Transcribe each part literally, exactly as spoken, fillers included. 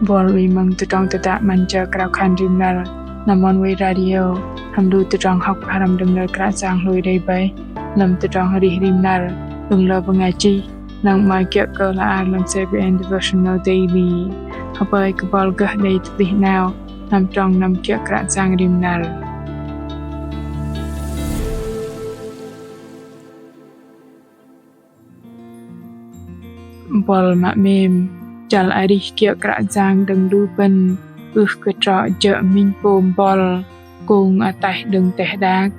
Bol wei mơ̆ng tơdrong tơdă 'Măn jơ krao khan rim năr, năm mon wei radio hăm lu tơdrong hŏk pơhrăm đơ̆ng nơ̆r Kră Yang hlôi đei bơih lăm tơdrong arih rim năr đơ̆ng lơ bơngai chih, năng 'mơ̆i kiơ̆ kơ hla ar lăm CBN Devotional Daily. Hơpơi kơ bol gơh đei tơplih 'nao năm trong năm kiơ̆ Kră Yang rim năr. Bol mă 'mêm, chăl arih kiơ̆ Kră Yang đơ̆ng lu bơ̆n ưh kơ trŏ jơ̆ minh pôm bol kông ataih đơ̆ng teh đak.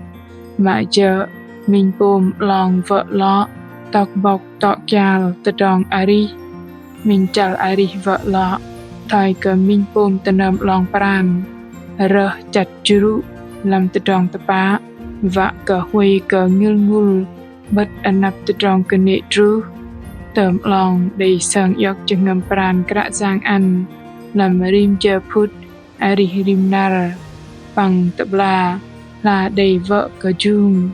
Mă jơ̆ minh pôm 'long wơ̆ 'lŏ, tŏk bŏk tŏ kial tơdrong arih. Minh chăl arih wơ̆ 'lŏ thoi kơ minh pôm tơnơm 'long pran, rơh chăt jrŭ lăm tơdrong tơpă, wă kơ huay kơ ngĭl ngŭl 'bơ̆t anăp tơdrong kơnê̆ truh. Tơm 'long đei sơng iŏk jơhngơ̆m pran Kră Yang ăn lăm rim jơ phŭt arih rim năr, păng tơ'bla hla đei wơ̆ kơ jum,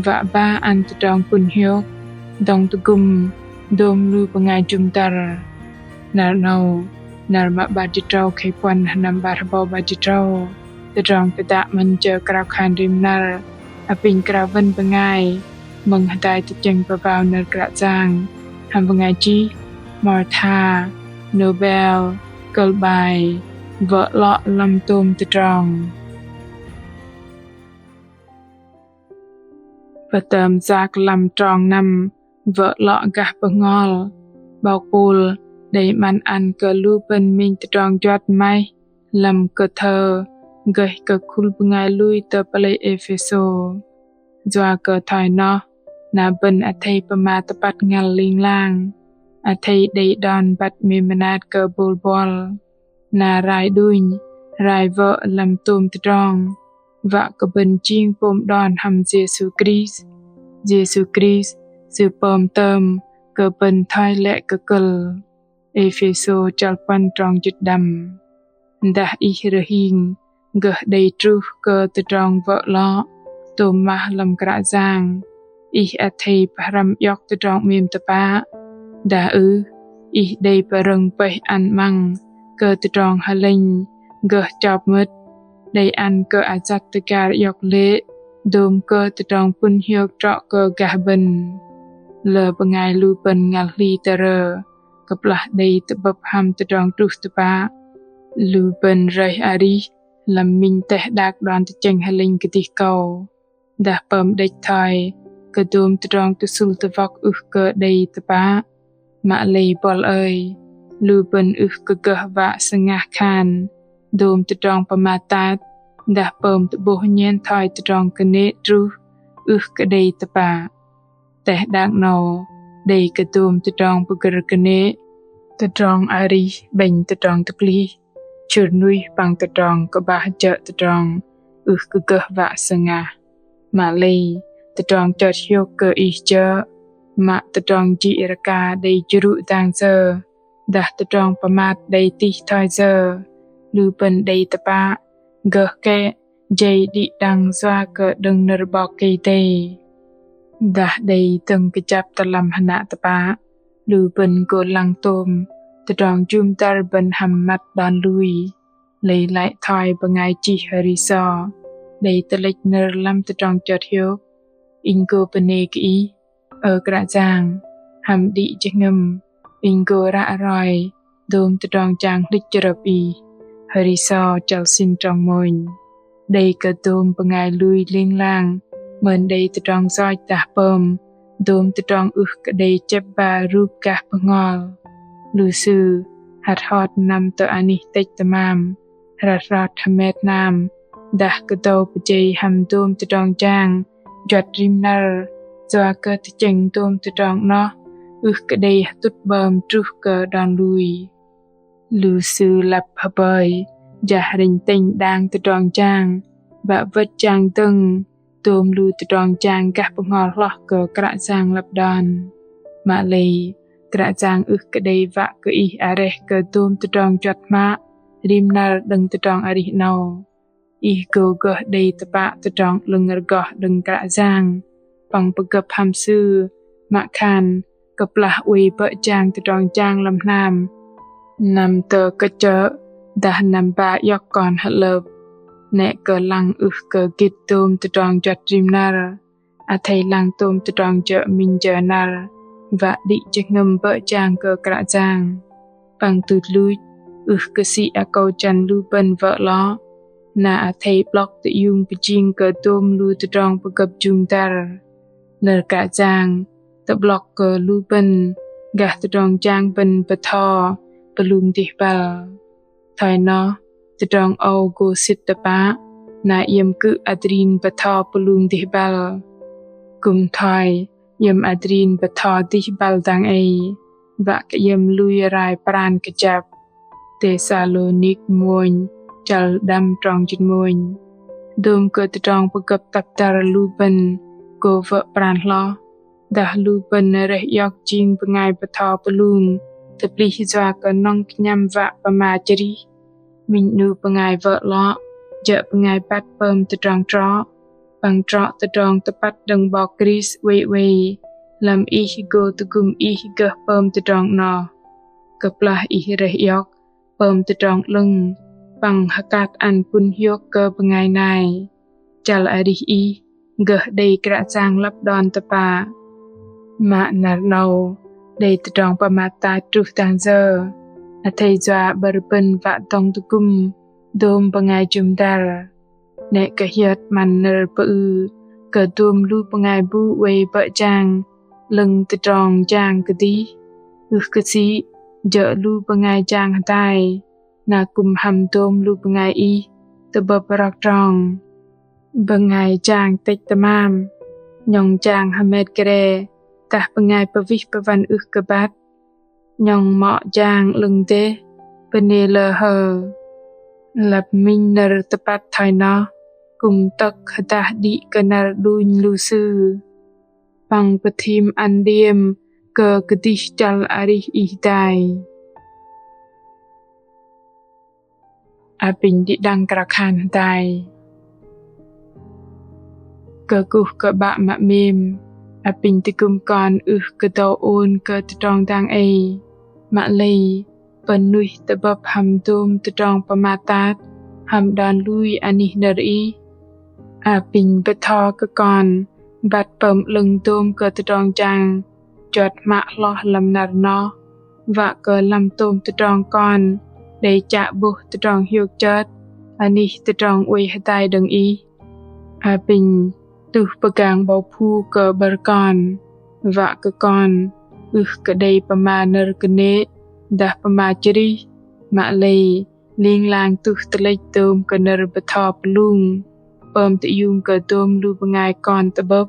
wă ba ăn tơdrong pŭn hiôk dŏng tơgŭm dôm lu bơngai jŭm dăr. Năr 'nâu, năr mă 'bar jĭt tơdrâu khei puăn, sơnăm 'bar hơbâu 'bar jĭt tơdrâu. Tơdrong tơdă 'Măn jơ krao khan rim năr apinh krao wơ̆n bơngai mơ̆ng hơdai tơchĕng pơbao nơ̆r Kră Yang hăm bơngai chih Martha Noble, kơ̆l 'bai: Wơ̆ 'lŏ lăm tôm tơdrong. Pơtơm yak lăm trong năm wơ̆ 'lŏ gah bơhngol, 'Bok Pôl đei 'măn ăn kơ lu bơ̆n minh tơdrong juăt maih lăm kơthơ gơih kơ khul bơngai lui tơ pơlei Êphêsô. Yua kơ thoi noh, na bơ̆n athei pơmat tơpăt ngăl ling lang, athei đei đon băt 'mêm mơnat kơ bôl bol, na rai đunh, rai wơ̆ lăm tôm tơdrong, wă kơ bơ̆n jing pôm đon hăm Yêsu Krist. Yêsu Krist Sư pơm tơm kơ bơ̆n thoi lĕ kơ kơ̆l. Êphêsô chăl puăn trong jĭt đăm. Dah ih rơhing gơh đei truh kơ tơdrong wơ̆ 'lŏ tôm mah lăm Kră Yang, ih athei pơhrăm iŏk tơdrong 'mêm tơpă. Dah ưh, ih đei pơrơ̆ng pơih ăn 'măng kơ tơdrong hơlĕnh gơh chop mơ̆t, đei ăn kơ ayăt tơgar iŏk lê̆ dôm kơ tơdrong pŭn hiôk trŏ kơ gah bơ̆n. Lơ bơngai lu bơ̆n ngăl hli tơrơ, kơplah đei tơ'bơ̆p hăm tơdrong truh tơpă, lu bơ̆n rơih arih lăm minh teh đak đon tơchĕng hơlĕnh kơdih kâu. Dah pơm đĕch thoi kơ dôm tơdrong tơsŭl tơwŏk ưh kơ đei tơpă. Mă lei bol ơi, lu bơ̆n ưh kơ gơh wă sơngah khan dôm tơdrong pơmat tat, dah pơm tơ'bôh nhen thoi tơdrong kơnê̆ truh ưh kơ đei tơpă. Teh đak 'nâu đei kơ dôm tơdrong pơgơ̆r kơnê̆, tơdrong arih 'bĕnh tơdrong tơplih, chŭr nuih păng tơdrong kơ'bah jơ̆ tơdrong ưh kơ gơh wă sơngah. Mă lei tơdrong chơt hiôk kơ ih jơ̆, mă tơdrong jĭ rơka đei jrŭ dang yơ, dah tơdrong pơmat đei tih thoi yơ, lu bơ̆n đei tơpă gơh kĕ jei đĭ đăng yua kơ đơ̆ng nơ̆r 'Bok Kei-Dei. Dah đei dơ̆ng kơjăp tơ lăm hơnă tơpă, lu bơ̆n gô lăng tôm tơdrong jŭm dăr bơ̆n hăm măt đon lui. Lei lăi thoi bơngai chih Hơri So đei tơlĕch nơ̆r lăm tơdrong chơt hiôk: Inh gô bơnê kơ Ih, ơ Kră Yang, hăm đĭ jơhngơ̆m inh gô ră roi dôm tơdrong jang hlĭch chrơp Ih. Hơri So chăl sĭn trong mônh. Đei kơ dôm bơngai lui ling lang mơn đei tơdrong yoch dah pơm dôm tơdrong ưh kơ đei chĕp ba rup gah bơhngol. Lu sư hăt hot năm tơ anih tĕch tơmam, hrăt hrot hơmet hnam, dah kơdâu pơjei hăm dôm tơdrong jang juăt rim năr, yua kơ tơchĕng dôm tơdrong 'noh ưh kơ đei hơtŭt 'bơm truh kơ đon lui. Lu sư lăp hơpơi jah rĕnh tĕnh đang tơdrong jang, bă wơ̆t jang dơ̆ng dôm lu tơdrong jang gah bơhngol hloh kơ Kră Yang lăp đon. Mă lei, Kră Yang ưh kơ đei wă kơ ih areh kơ dôm tơdrong juăt hmă rim năr đơ̆ng tơdrong arih 'nâu. Ih gô gơh đei tơpă tơdrong 'lơ̆ng rơgoh đơ̆ng Kră Yang păng pơgơ̆p hăm Sư, mă khan kơplah oei bơ̆ jang tơdrong jang lăm hnam, Năm tơ kơchơ̆ dah năm ba iŏk kon hơlơ̆p, 'nĕ kơ lăng ưh kơ gĭt dôm tơdrong juăt rim năr, athei lăng tôm tơdrong jơ̆ minh jơ năr, wă đĭ jơhngơ̆m bơ̆ jang kơ Kră Yang. Păng tuch luch, ưh kơ sĭ akâu jăn lu bơ̆n wơ̆ 'lŏ, na athei 'blŏk tơiung pơjing kơ dôm lu tơdrong pơgơ̆p jŭm dăr. Nơ̆r Kră Yang tơ'blŏk kơ lu bơ̆n gah tơdrong jang bơ̆n bơtho pơlung dih băl. Thoi noh, tơdrong âu gô sĭt tơpă, na iĕm kư̆m adrin bơtho pơlung dih băl. Kư̆m thoi iĕm adrin bơtho dih băl dang ei, wă kơ iĕm lui rai pran kơjăp. Têsalônik mônh, chăl đăm trong jĭt mônh. Dôm kơ tơdrong pơgơ̆p tăp dăr lu bơ̆n gô wơ̆ pran hloh. Dah lu bơ̆n rơih iŏk jing bơngai bơtho pơlung tơplih yua kơ nŏng kơnhăm wă pơma chrih. Minh 'nu bơngai wơ̆ 'lŏ jơ̆ bơngai băt pơm tơdrong trŏ, păng trŏ tơdrong tơpăt đơ̆ng 'Bok Krist oei oei, lăm ih gô tơgŭm ih gơh pơm tơdrong 'noh. Kơplah ih rơih iŏk pơm tơdrong 'lơ̆ng, păng hơkat ăn pŭn hiôk kơ bơngai nai, chăl arih ih gơh đei Kră Yang lăp đon tơpă. Mă năr 'nâu đei tơdrong pơmat tat truh dang yơ, athei yua 'bơ̆r bơ̆n wă dŏng tơgŭm dôm bơngai jŭm dăr. 'Nĕ kơ hiơt 'măn nơ̆r pơư kơ dôm lu bơngai bu oei bơ̆ jang 'lơ̆ng tơdrong jang kơdih, ưh kơ sĭ jơ̆ lu bơngai jang hơdai, na kư̆m hăm dôm lu bơngai ih tơ'bơ̆p rok trong. Bơngai jang tĕch tơmam, 'nhŏng jang hơmet kre, dah bơngai pơwih pơwăn ưh kơ băt, 'nhŏng mŏ jang 'lơ̆ng dêh, bơnê lơ hơ. Lăp minh nơ̆r tơpăt thoi noh, kư̆m tơ̆k hơdah đĭ kơ năr đunh lu sư, păng pơthim ăn đêm kơ kơdih chăl arih ih dai. Apinh đĭ đăng krao khan hơdai. Kơkuh kơ 'Bă mă 'mêm, apinh tơgŭm kon ưh kơ dâu ôn kơ tơdrong dang ei. Mă lei, pơnuih tơ'bơ̆p hăm dôm tơdrong pơmat tat, hăm đon lui anih nơ̆r ih. Apinh bơtho kơ kon băt pơm 'lơ̆ng dôm kơ tơdrong jang juăt hmă hloh lăm năr noh, wă kơ lăm tôm tơdrong kon đei chă 'bôh tơdrong hiôk chơt anih tơdrong oei hơdai đơ̆ng ih. Apinh tuh pơgang 'bâu phu kơ 'bơ̆r kon, wă kơ kon ưh kơ đei pơma nơ̆r kơnê̆ dah pơma chrih, mă lei ling lang tuh tơlĕch dôm kơ nơ̆r bơtho pơlung, pơm tơiung kơ dôm lu bơngai kon tơ'bơ̆p.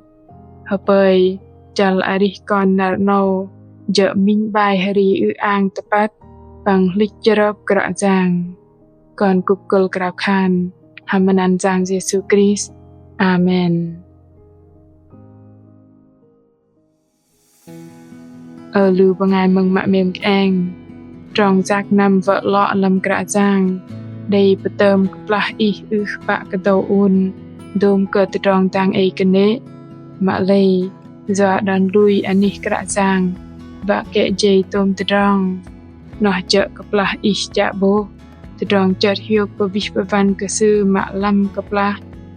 Hơpơi chăl arih kon năr 'nâu jơ̆ minh 'bai hơri ư-ang tơpăt păng hlĭch chrơp Kră Yang. Kon kŭp kơ̆l krao khan hăm anăn Yang Yêsu Krist. Amen. Ơ lu bơngai mơ̆ng mă 'mêm kơeng, trong yak năm wơ̆ 'lŏ lăm Kră Yang đei pơtơm kơplah ih ưh pă kơ dâu ôn dôm kơ tơdrong dang ei kơnê̆. Mă lei, yua đon lui anih Kră Yang wă kĕ jei tôm tơdrong. Noh jơ̆ kơplah ih chă 'bôh tơdrong chơt hiôk pơwih pơwăn kơ Sư mă lăm kơplah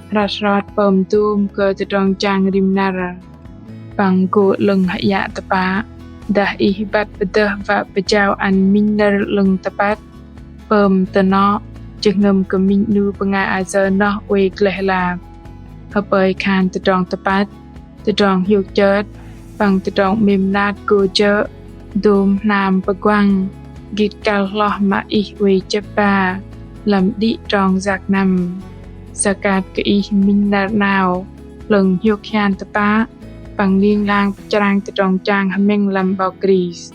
hrăt hrot pơm dôm kơ tơdrong jang rim năr. Păng gô 'lơ̆ng hơyă tơpă dah ih băt pơdơh wă pơjao ăn minh nơ̆r 'lơ̆ng tơpăt, pơm tơnŏ jơhngơ̆m kơ minh 'nu bơngai ayơ noh oei gleh lap. Hơpơi khan tơdrong tơpăt, tơdrong hiôk chơt păng tơdrong 'mêm mơnat gô jơ̆ dôm hnam pơguăng gĭt kăl hloh mă ih oei chĕp ba lăm đĭ trong yak năm. Sơkat kơ ih minh năr 'nao 'lơ̆ng hiôk hian tơpă păng ling lang pơchrang tơdrong jang hơmĕng lăm 'Bok Krist.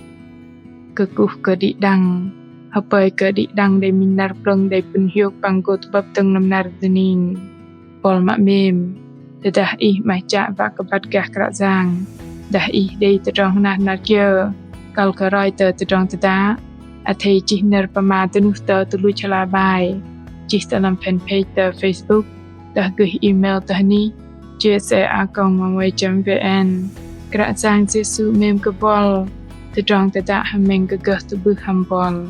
Kơkuh kơ đĭ đăng, hơpơi kơ đĭ đăng đei minh năr plơ̆ng đei pŭn hiôk păng gô tơ'bơ̆p dơ̆ng lăm năr dơning. Buăl mă 'mêm, tơdah ih 'maih chă wă kơ băt gah Kră Yang, dah ih đei tơdrong hơnat hơnat kiơ kăl kơ roi tơ tơdrong tơdă, athei chih nơ̆r pơma dơnuh tơ tơluch hla bơar, chih tơ lăm fanpage tơ Facebook, dah gơih email tơ hơnih J S A a còng m m y chấm v n. Kră Yang Yêsu 'mêm kơ buăl, tơdrong tơdă hơmĕng kơ gơh tơ'bưh hăm buăl.